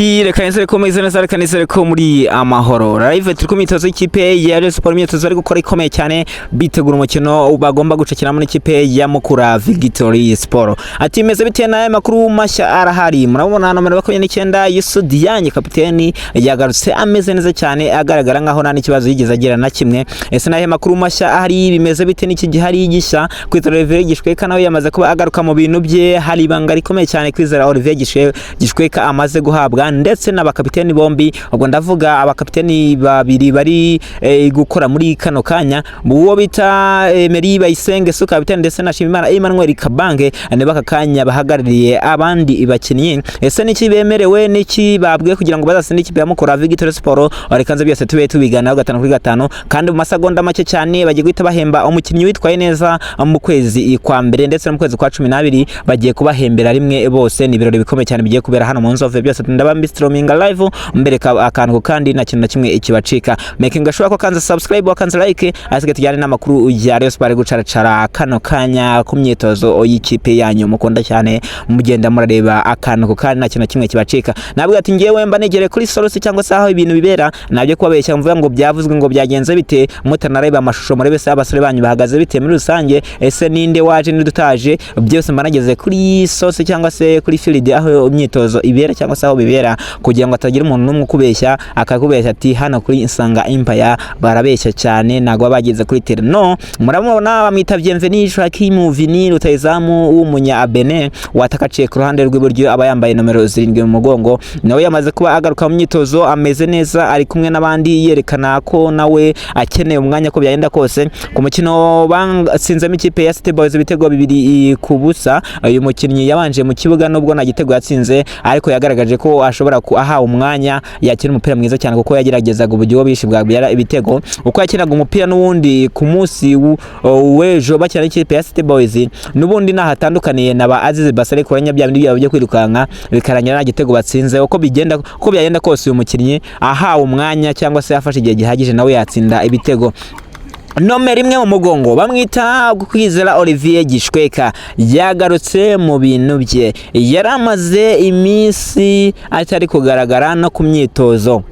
Ati reka nizere ko meze neza, reka nizere ko muri amahoro. Live turi ku myitozo y'ikipe ya Rayon Sports, imyitozo bari gukora ikomeye cyane, bitegura umukino bagomba gucakiramo n'ikipe ya Mukura Victory Sport. Ati meze bite? N'aya makuru mashya arahari. Murabona nomero 29 Youssou Diagne, kapiteni, yagarutse ameze neza cyane, agaragara nkaho nta n'ikibazo yigeze agira na kimwe. Ese n'aya makuru mashya ahari, bimeze bite? N'iki gihari gishya? Kwizera Olivier Gishweka nawe yamaze kuba agaruka mu bintu bye. Hari ibanga rikomeye cyane Kwizera Olivier Gishweka amaze guhabwa, ndetse n'abakapiteni bombi. Ubwo ndavuga abakapiteni babiri bari gukora muri kano kanya, uwo bita Emery Bayisenge su kapiteni, ndetse na Shimimana Emmanuel Kabange, niba aka kanya bahagarariye abandi bakinnyi. Ese niki bemerewe, niki babwiye kugira ngo bazasinde ikipe ya Mukura Victory Sport? Reka nze byose tube tubiganaho gatanu kuri gatanu. Kandi mu masegonda make cyane bagiye guhita bahemba umukinnyi witwaye neza mu kwezi kwa mbere ndetse no mu kwezi kwa 12. Bagiye kubahembera rimwe bose. Ni ibirori bikomeye cyane bigiye kubera hano mu Nzove. Byose ndaba mbistrominga live, mbereka akantu, kandi nta kintu na kimwe ikibacika. Making sure ko kanze subscribe, wakanze like, asigaye tujyane n'amakuru ya Rayon Sports gucaracara kano kanya ku myitozo y'ikipe yanyu mukunda cyane. Mugenda murareba akantu, kandi nta kintu na kimwe kibacika. Nabwo ati ngewe mba negere kuri source cyangwa se aho ibintu bibera, nabyo kubabeshya mvuga ngo byavuzwe ngo byagenze bite, mutanareba amashusho, murebe se abasore banyu bahagaze bite muri rusange, ese ninde waje, ninde utaje. Byose mba nageze kuri source cyangwa se kuri field aho imyitozo ibera cyangwa se aho bibera, kugira ngo hatagira umuntu n'umwe ukubeshya, akakubeshya ati hano kuri Isanga Empire barabeshya cyane, ntabwo baba bageze kuri terrain. No murabona bamwita Bienvenu Joachim Vini, rutahizamu w'umunya Benin, watakaciye ku ruhande rw'iburyo, aba yambaye nomero 7 mu mugongo. Nawe yamaze kuba agaruka mu myitozo, ameze neza, ari kumwe n'abandi, yerekana ko nawe akeneye umwanya ko byagenda kose. Ku mukino batsinzemo ikipe ya City Boys ibitego 2-0, uyu mukinnyi yabanje mu kibuga, nubwo nta gitego yatsinze, ariko yagaragaje ko ashobora ahawe umwanya yakina umupira mwiza cyane, kuko yageragezaga uburyo bwinshi bwabyara ibitego. Uko yakinaga umupira n'ubundi ku munsi w'ejo bakina n'ikipe ya City Boys, n'ubundi naho atandukaniye na ba Aziz Basale kuranya bya bindi byabo byo kwirukanka, bikarangira nta gitego batsinze. Uko bigenda, uko byagenda kose, uyu mukinnyi ahawe umwanya cyangwa se afashe igihe gihagije, nawe yatsinda ibitego. Nomero 1 mu mugongo bamwita Kwizera Olivier Gishweka, yagarutse mu bintu bye. Yari amaze iminsi atari kugaragara no ku myitozo.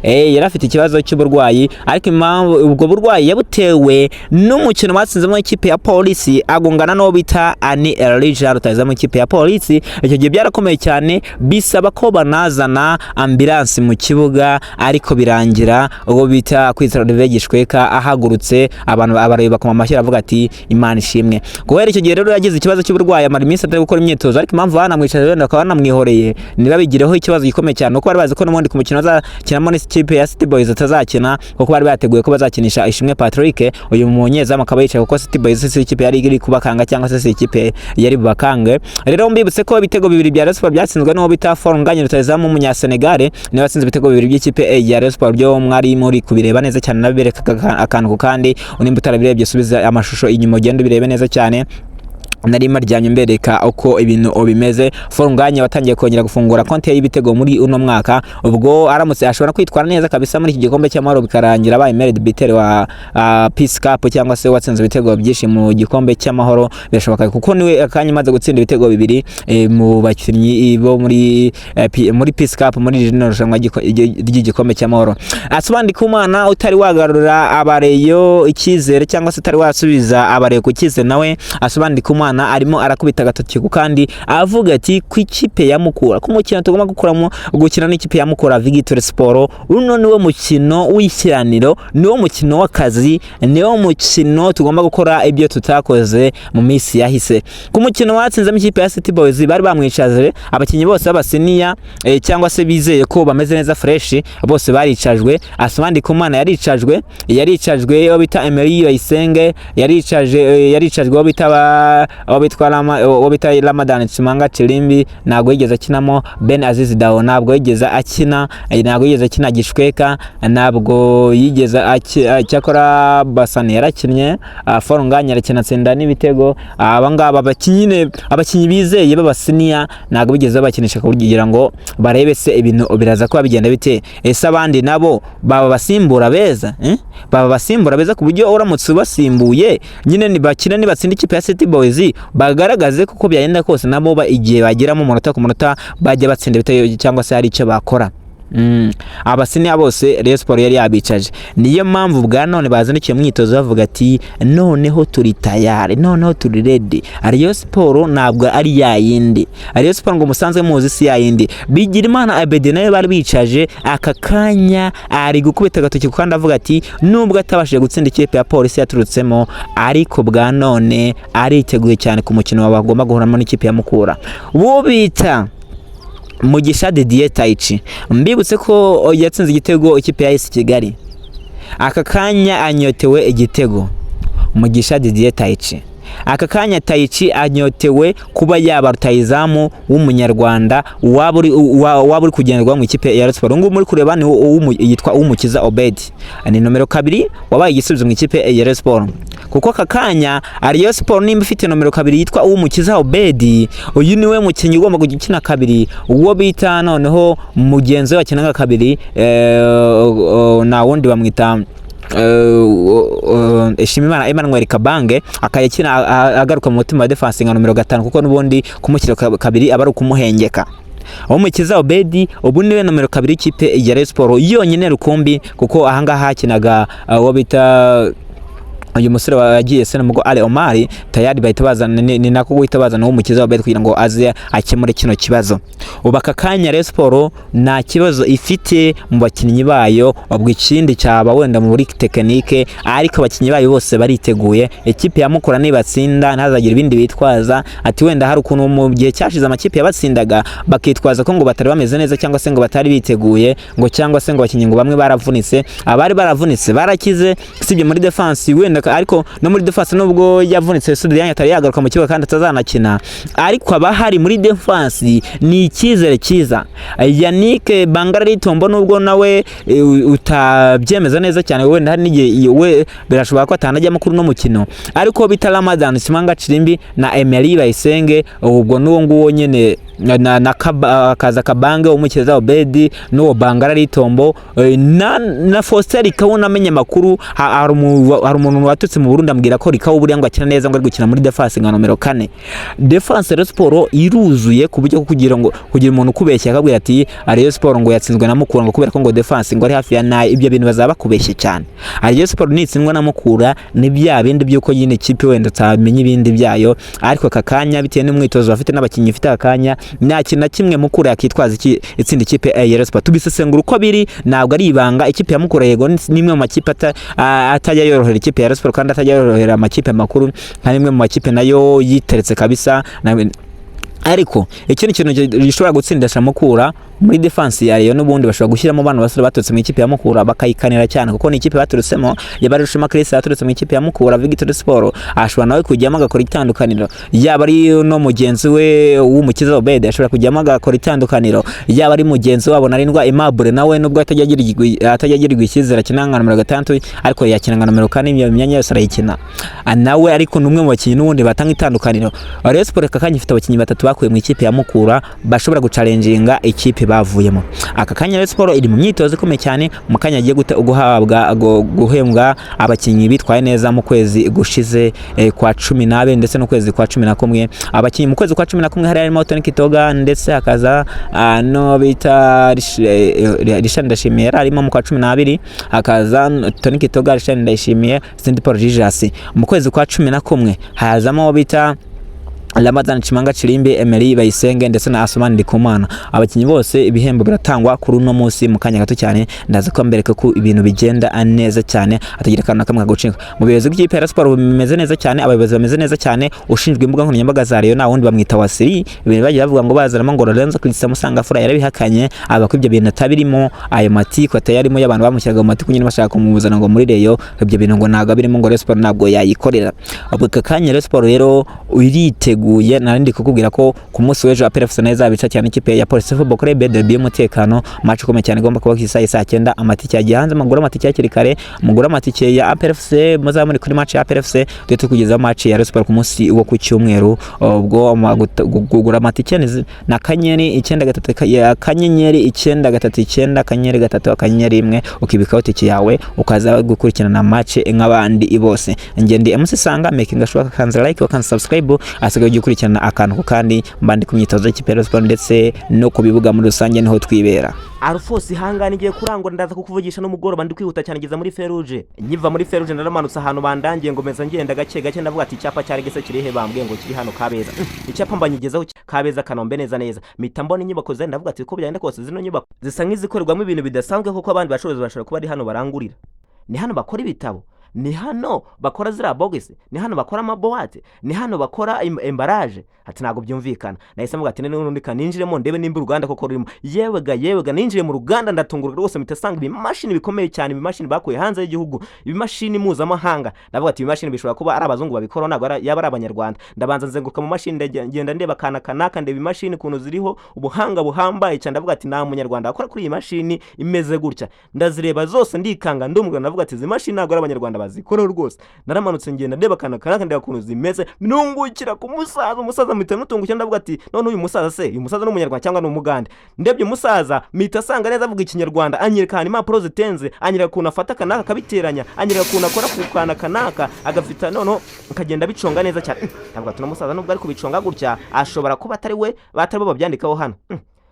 Yari afite ikibazo cy'uburwayi, ariko impamvu ubwo burwayi yabutewe n'umukino batsinzemo ikipe ya Polisi, agongana n'uwo bita Ani Elijah, rutahizamu ikipe ya Polisi. Icyo gihe byarakomeye cyane, bisaba ko banazana ambulance mu kibuga, ariko birangira uwo bita Kwizera Olivier Gishweka ahagurutse, abantu abareba bakoma amashyi, aravuga ati "Imana ishimwe." Guhera icyo gihe rero yagize ikibazo cy'uburwayi, amara iminsi atari gukora imyitozo. Ariko impamvu banamwicaje, wenda bakaba banamwihoreye, ntibabigireho ikibazo gikomeye cyane, kuko bari bazi ko n'ubundi ku mukino azakinamo n'ikipe ya City Boys atazakina, kuko bari bateguye ko bazakinisha Ishimwe Patrick, uyu munyezamu akaba yicaye, kuko City Boys si ikipe yari iri kubakanga cyangwa se si ikipe yari bubakange. Rero mbibutse ko ibitego bibiri bya Rayon Sports byatsinzwe n'uwo bita Fall Ngagne, rutahizamu w'umunyasenegal, niwe watsinze ibitego bibiri by'ikipe ya Rayon Sports. Byo mwari muri kubireba neza cyane, nabereka akantu ku kandi. Nimba utarabirebye, subiza amashusho inyuma ugende ubirebe neza cyane. Nari maryamye mbereka uko ibintu bimeze. Fall Ngagne watangiye kongera gufungura konti y'ibitego muri uno mwaka, ubwo aramutse ashobora kwitwara neza kabisa muri iki gikombe cy'amahoro, bikarangira abaye meilleur buteur wa Peace Cup cyangwa se watsinze ibitego byinshi mu gikombe cy'amahoro, birashoboka, kuko niwe akanya imaze gutsinda ibitego bibiri mu bakinnyi bo muri Peace Cup, muri rino rushanwa ry'igikombe cy'amahoro. Asobandi Kumana utari wagarura abareyo icyizere cyangwa se utari wasubiza abareyo ku cyizere, nawe Asobandi Kumana arimo arakubita agatoki ku kandi, avuga ati ku ikipe ya Mukura, ku mukino tugomba gukuramo gukina n'ikipe ya Mukura Victory Sport, uno niwo mukino w'ishyiraniro, niwo mukino w'akazi, niwo mukino tugomba gukora ibyo tutakoze mu minsi yahise. Ku mukino watsinzemo ikipe ya City Boys bari bamwicaje, abakinnyi bose b'abasiniya cyangwa se bizeye ko bameze neza fresh, bose baricajwe. Asumani Kumana yaricajwe, uwo bita Emery Bayisenge yaricaje, yaricajwe, uwo bita Ramadan Tshimanga Chirimbi ntabwo yigeze akinamo, Ben Aziz Dao ntabwo yigeze akina, ntabwo yigeze akina, Gishweka ntabwo yigeze cyakora Basani yarakinnye, Fall Ngagne arakina atsinda n'ibitego. Aba ngaba abakinnyi nyine, abakinnyi bizeye b'abasiniya ntabwo bigeze babakinisha kugira ngo barebe se ibintu biraza kuba bigenda bite. Ese abandi nabo baba basimbura beza, eh? Baba basimbura beza ku buryo uramutse ubasimbuye nyine bakina nibatsinda ikipe ya City Boys. ati bagaragaze kuko byagenda kose nabo igihe bageramo umunota ku munota bajya batsinda ibitego cyangwa se hari icyo bakora. Abasiniya bose Rayon Sport yari yabicaje. Niyo mpamvu bwa none bazindukiye mu myitozo bavuga ati noneho turi tayari, noneho turi ready. Rayon Sport ntabwo ari ya yindi Rayon Sport ngo musanzwe muzi, si ya yindi. Bigirimana Abedi nawe bari bicaje, aka kanya ari gukubita agatoki kandi avuga ati nubwo atabashije gutsinda ikipe ya Polisi yaturutsemo, ariko bwa none ariteguye cyane ku mukino bagomba guhuramo n'ikipe ya Mukura. Uwo bita Mugisha Didier Taichi, mbibutse ko yatsinze igitego ikipe ya AS Kigali, aka kanya anyotewe igitego. Mugisha Didier Taichi, aka kanya Taichi anyotewe kuba yaba rutahizamu w'umunyarwanda waba uri kugenderwa mu ikipe ya Rayon Sport. Ngubu muri kureba ni yitwa Uwumukiza Obed, ni nomero 2 wabaye igisubizo mu ikipe ya Rayon Sport, kuko aka kanya Rayon Sport nimba ifite nomero 2 yitwa Uwumukiza Obed, uyu niwe mukinnyi ugomba gukina kabiri. Uwo bita noneho mugenzi we wakinaga kabiri na wundi bamwita Shimimana Emmanuel Kabange, akayakina agaruka mu mutima wa defense nka nomero 5, kuko n'ubundi kumushyira kabiri aba ari ukumuhengeka. Uwumukiza Obedi ubu niwe nomero 2 y'ikipe ya Rayon Sport yonyine rukumbi, kuko ahangaha hakinaga uwo bita uyu musore wagiye Senemugo Ale Omari, tayari bahita bazana ni nako guhita bazana Uwumukiza Obedi kugira ngo aze akemure kino kibazo. Ubu aka kanya Rayon Sport nta kibazo ifite mu bakinnyi bayo, ubwo ikindi cyaba wenda muri technique, ariko abakinnyi bayo bose bariteguye. Ikipe ya Mukura nibatsinda ntazagire ibindi bitwaza, ati wenda hari ukuntu mu gihe cyashize amakipe yabatsindaga bakitwaza ko ngo batari bameze neza, cyangwa se ngo batari biteguye, ngo cyangwa se ngo abakinnyi ngo bamwe baravunitse. Abari baravunitse barakize, sibye muri defense wenda, ariko no muri defense nubwo yavunitse Sudiyani atari yagaruka mu kibuga kandi atazanakina, ariko abahari muri defense ni icyizere cyiza. Yannick Bangara Ritombo, nubwo nawe utabyemeza neza cyane, wenda hari n'igihe we birashoboka ko atanajyamo kuri uno mukino, ariko bita Ramadan Simanga Chirimbi na Emery Bayisenge, ubwo n'uwo nguwo nyene na akaza Kabange, Umukiza Obedi n'uwo Bangara Ritombo na Faustin Rikawu. Namenye amakuru, hari umuntu watutse mu Burundi ambwira ko Rikawu buriya ngo akina neza, ngo ari gukina muri defense nka nomero 4. Defense Rayon Sport iruzuye ku buryo kugira ngo kugira umuntu ukubeshya akabwira ati Rayon Sport ngo yatsinzwe na Mukura ngo kubera ko ngo defense ngo ari hafi ya nayo, ibyo bintu bazaba bakubeshye cyane. Rayon Sport nitsindwa na Mukura ni bya bindi by'uko nyine ikipe wenda utamenya ibindi byayo, ariko aka kanya bitewe n'umwitozo bafite n'abakinnyi ifite aka kanya, nta kintu na kimwe Mukura yakitwaza itsinda ikipe ya Rayon Sport. Tubisesengura uko biri, ntabwo ari ibanga. Ikipe ya Mukura yego ni imwe mu makipe atajya yorohera ikipe ya Rayon Sport kandi atajya yorohera amakipe makuru, nka nimwe mu makipe nayo yiteretse kabisa ariko ikindi kintu gishobora gutsindisha Mukura muri defense ya Rayon, n'ubundi bashobora gushyiramo bano basore baturutse mu ikipe ya Mukura bakayikanira cyane, kuko ni ikipe baturutsemo. Yaba ari Rushema Chris yaturutse mu ikipe ya Mukura Victory Sport, ashobora nawe kujyamo agakora itandukaniro. Yaba ari no mugenzi we w'Umukiza Obed ashobora kujyamo agakora itandukaniro, yaba ari mugenzi wabo Narindwa Aimable nawe nubwo atajya agirirwa icyizere akina nka nomero 6, ariko yakina nka nomero 4, iyo myanya yose arayikina nawe, ariko ni umwe mu bakinnyi n'ubundi batanga itandukaniro. Rayon Sport aka kanya ifite abakinnyi batatu bakuye mu ikipe ya Mukura bashobora guchallenginga ikipe bavuyemo. Aka kanya Rayon Sport iri mu myitozo ikomeye cyane. Mu kanya agiye guhabwa guhembwa abakinnyi bitwaye neza mu kwezi gushize kwa 12 ndetse n'ukwezi kwa 11. Abakinnyi mu kwezi kwa 11 hari harimo Tony Kitoga, ndetse hakaza no bita Richard Ndashimiye yari arimo mu kwa 12, hakaza Tony Kitoga, Richard Ndayishimiye, Saint Paul Jesus. Mu kwezi kwa 11 hazamo uwo bita Ramadan Chimanga Chirimbi, Emery Bayisenge ndetse na Asumani Ndikumana. Abakinnyi bose ibihembo biratangwa kuri uno munsi. Mu kanya gato cyane ndaza ko mbereka ko ibintu bigenda neza cyane, atagira akantu na kamwe kagucika. Mu buyobozi bw'ikipe ya Rayon Sport bimeze neza cyane, abayobozi bameze neza cyane. Ushinzwe imbuga nkoranyambaga za Rayon nta wundi bamwita Wasiri. Ibintu bagiye bavuga ngo bazanamo ngo Lorenzo Christian Musangafura yarabihakanye, aba ko ibyo bintu atabirimo, ayo matiku atayarimo y'abantu bamushyiraga mu matiku nyine bashaka kumuzana ngo muri Rayon, ibyo bintu ngo ntabwo abirimo, ngo Rayon Sport ntabwo yayikorera. Ubwo aka kanya Rayon Sport rero iriteguye. Twiteguye. Narindi kukubwira ko ku munsi w'ejo APR FC nayo izabica cyane ikipe ya Police Football Club, derby y'umutekano, match ikomeye cyane igomba kuba ku isaha saa 9. Amatike yagiye hanze, mugura amatike hakiri kare, mugura amatike ya APR FC, muzaba muri kuri match ya APR FC, tujye tukugezaho match ya Rayon Sport ku munsi wo ku cyumweru. Ubwo kugura amatike na *93 *939 *3 *1, ukibikaho tike yawe, ukaza gukurikirana match nk'abandi bose. Njye ndi MC Sanga, making sure kanze like, wakanze subscribe, asigaye ujya ukurikirana akantu ku kandi mbandi ku myitozo y'ikipe ya Rayon Sport ndetse no ku bibuga muri rusange, niho twibera. Arufose, ihangane, igiye kurangura, ndaza kukuvugisha n'umugoroba, ndi kwihuta cyane. Ngeze muri feruje, nkiva muri feruje naramanutse ahantu bandangiye, ngo meza ngenda gake gake. Ndavuga ati: "Icyapa cya regese kiri he?" Bambwiye ngo kiri hano Kabeza. Icyapa mbanyigezeho Kabeza, Kanombe neza neza, mpita mbona inyubako zari. Ndavuga ati: "Uko byagenda kose zino nyubako zisa nk'izikorerwamo ibintu bidasanzwe, kuko abandi bacuruzi bashobora kuba ari hano barangurira. Ni hano bakora ibitabo, ni hano bakora ziriya bogisi, ni hano bakora amaboîte, ni hano bakora emballage." Ati: "Ntabwo byumvikana." Nahise mvuga ati: "N'ubundi kaninjiremo ndebe nimba uruganda koko rurimo." Yewe ga yewe ga, ninjiye mu ruganda ndatungurwa rwose, mpita asanga ibimashini bikomeye cyane, ibimashini bakuye hanze y'igihugu, ibimashini mpuzamahanga. Ndavuga ati: "Ibimashini bishobora kuba ari abazungu babikora, ntabwo yaba ari abanyarwanda." Ndabanza nzenguruka mu mashini, ngenda ndeba akana kanaka, ndeba imashini ukuntu ziriho ubuhanga buhambaye cyane. Ndavuga ati: "Nta munyarwanda wakora kuri iyi mashini imeze gutya." Ndazireba zose ndikanga, ndumva ndavuga ati: "Izi mashini ntabwo ari abanyarwanda bazikora rwose." Naramanutse ngenda ndeba akana kanaka, ndeba ukuntu zimeze, nungukira ku musaza. Umusaza mpita mutungukira, ndavuga ati: "None uyu musaza se, uyu musaza ni umunyarwanda cyangwa ni umugande?" Ndebye umusaza mpita asanga neza avuga ikinyarwanda, anyereka ahantu impapuro zitenze, anyereka ukuntu afata akanaka akabiteranya, anyereka ukuntu akora ku kana kanaka agafita, noneho akagenda abiconga neza cyane. Ndavuga ati: "Uno musaza nubwo ari kubiconga gutya, ashobora kuba atari we, batari bo babyandikaho hano."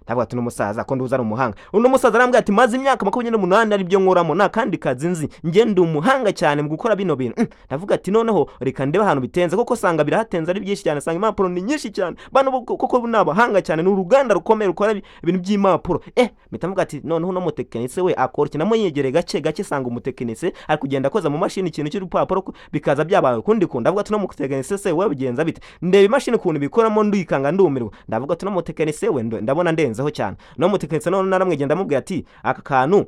Ndavuga ati: "Uno musaza ko nduzi ari umuhanga." Uno musaza arambwira ati: "Maze imyaka 28 aribyo nkoramo, nta kandi kazi nzi, njye ndi umuhanga cyane mu gukora bino bintu." Ndavuga ati: "Noneho reka ndebe ahantu bitenze," kuko sanga birahatenze ari byinshi cyane, sanga impapuro ni nyinshi cyane. Bano koko ni abahanga cyane, ni uruganda rukomeye rukora ibintu by'impapuro. Mpita mvuga ati: "Noneho uno mutekinisiye we akora iki?" Namuyegereye gake gake, sanga umutekinisiye ari kugenda akoza mu mashini ikintu cy'urupapuro, bikaza byabaye ukundi kuntu. Ndavuga ati: "Uno mutekinisiye se we bigenza bite?" Ndeba imashini ukuntu bikoramo, ndikanga, ndumirwa. Ndavuga ati: "Uno mutekinisiye we ndabona ndenzeho cyane." No mutekinisiye none naramwegenda, ndamubwira ati: "Aka kantu,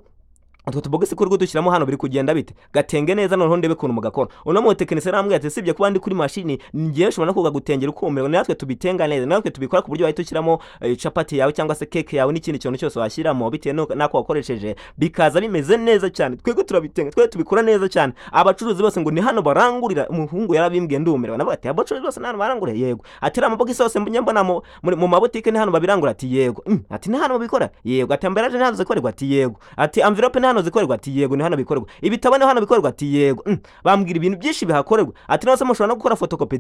utwo tubogisi kuri dushyiramo hano biri kugenda bite? Gatenge neza, noneho ndebe ukuntu mugakora." Uno mutekinisiye arambwira ati: "Sibye kuba ndi kuri mashini, ngiye nshobora no kugagutengera ukumirwa. Natwe tubitenga neza, natwe tubikora ku buryo wahita ushyiramo capati yawe cyangwa se keke yawe n'ikindi kintu cyose washyiramo bitewe n'ako wakoresheje, bikaza bimeze neza cyane. Twebwe turabitenga, twebwe tubikora neza cyane." Abacuruzi bose ngo ni hano barangurira. Umuhungu yarabimbwiye ndumirwa. Navuga ati: "Abacuruzi bose ni hano barangurira?" "Yego." Ati: "Ariya mabogisi yose mbona mu mabutike ni hano babirangura?" Ati: "Yego." Ati: "Ni hano babikora?" "Yego." Ati: "Emballage ni hano zikorerwa?" Ati: "Yego." Ati: "Enveloppe ni hano zikorerwa?" Ati: "Yego, ni hano bikorerwa." "Ibitabo ni hano bikorerwa?" Ati: "Yego." Bambwira ibintu byinshi bihakorerwa. Ati: "None se mushobora no gukora fotokopi?"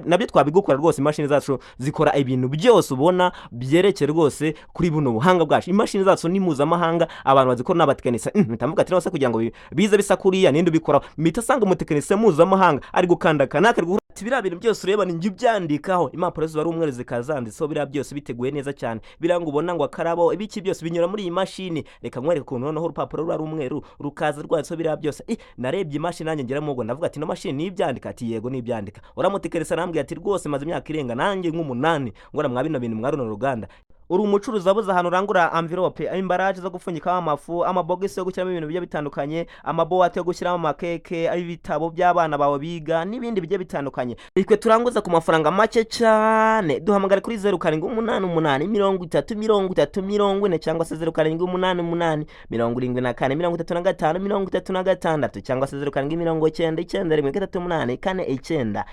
Nabyo twabigukora rwose. Imashini zacu zikora ibintu byose ubona byerekeye rwose kuri buno buhanga bwacu. Imashini zacu ni mpuzamahanga, abantu bazikora n'abatekinisiye." Mpita mvuga ati: "None se kugira ngo bize bisa kuriya, ninde ubikoraho?" Mpita asanga umutekinisiye mpuzamahanga ari gukanda kanaka, ari gukora. Ati: "Biriya bintu byose ureba ni njye ubyandikaho." Impapuro ziba ari umweru, zikaza zanditseho biriya byose biteguye neza cyane. Biriya ngo ubona ngo akarabo, ibiki byose binyura muri iyi mashini. Reka nkwereke ukuntu noneho urupapuro ruba ari umweru rukaza rwanditseho biriya byose. Narebye imashini nanjye ngeramo ubwo, ndavuga ati: "Ino mashini nibyandika?" Ati: "Yego, nibyandika." Uramutekereza, arambwira ati: "Rwose maze imyaka irenga nanjye nk'umunani ngora mwa bino bintu, mwa runo ruganda." Uri umucuruzi wabuze ahantu urangura enveloppe, emballage zo gupfunyikamo amafu, amabogisi yo gushyiramo ibintu bigiye bitandukanye, amaboîte yo gushyiramo amakeke, ibitabo by'abana bawe biga n'ibindi bigiye bitandukanye, twe turanguza ku mafaranga make cyane. Duhamagare kuri 0788 30 30 40 cyangwa se 0788 74 35 36 cyangwa se 0799 138 49.